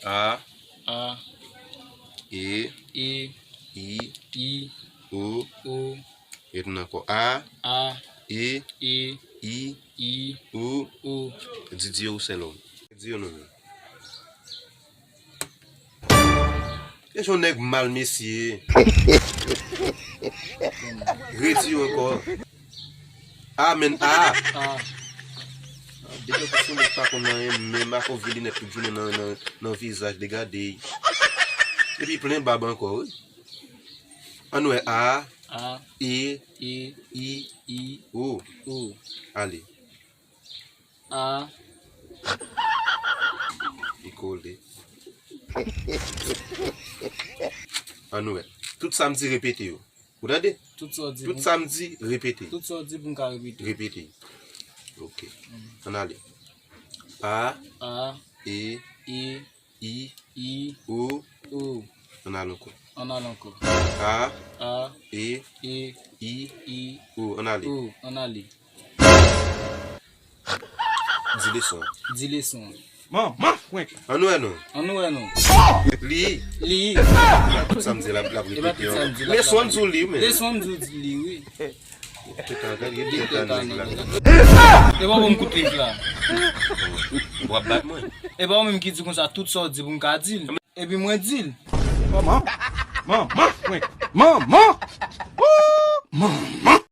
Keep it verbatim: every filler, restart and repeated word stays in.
A. A. E. E. I. I. O. O. E tounen ankò. A. A. E. E. I. I. O. O. Didier Roussel. Di yo non, men. E jan nèg mal, mesye. Redi yo ankò. A, men, a. A. Depi w sou nèg pa konn anyen, menm ak yon vye linèt tout jounen nan, nan, nan vizaj, degade. Epi plen bab ankò, wi. Ann wè, a. A. E. E. I. I. O. O. Ale. A. Li kole. Ann wè. Tout sa m di, repete yo. Ou tande? Tout sa w di. Tout sa m di, repete. Tout sa w di pou m ka repete. Repete. Ok. Ann ale. A. A. E. E. I. I. O. O. Ann al ankò. Ann al ankò. A. A. E. E. I. I. O. Ann ale. O. Ann ale. Di leson an. Di leson an. Manman frenk. Ann wè non. Ann wè non. Li. Li. Tout sa m di la, l ap repete ankò. Leson an di w li, men. Leson an di w li, wi. E pa bon m koute liv la. W ap bat mwen. E pa ou menm ki di konsa, tout sa w di pou m ka di l. Epi mwen di l. Manman. Manman. Manman. Woo! Manman.